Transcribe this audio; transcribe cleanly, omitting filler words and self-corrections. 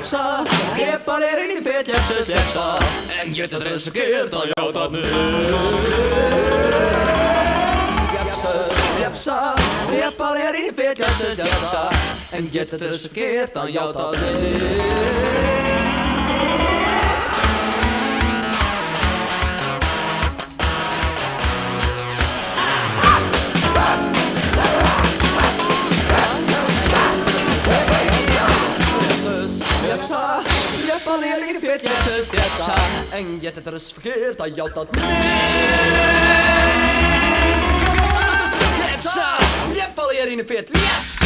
Ljepsa, ljep allegear yn de feart, ljepsus, ljepsa. En giet it ris ferkeard, dan jout dat neat. Ljepsus, ljepsa, ljep allegear yn de feart, ljepsus, ljepsa. En giet it ris ferkeard, dan jout dat neat. En giet it ris ferkeard, dan jout dat neat. Ljepsa, ljep allegear yn 'e feart, ljep!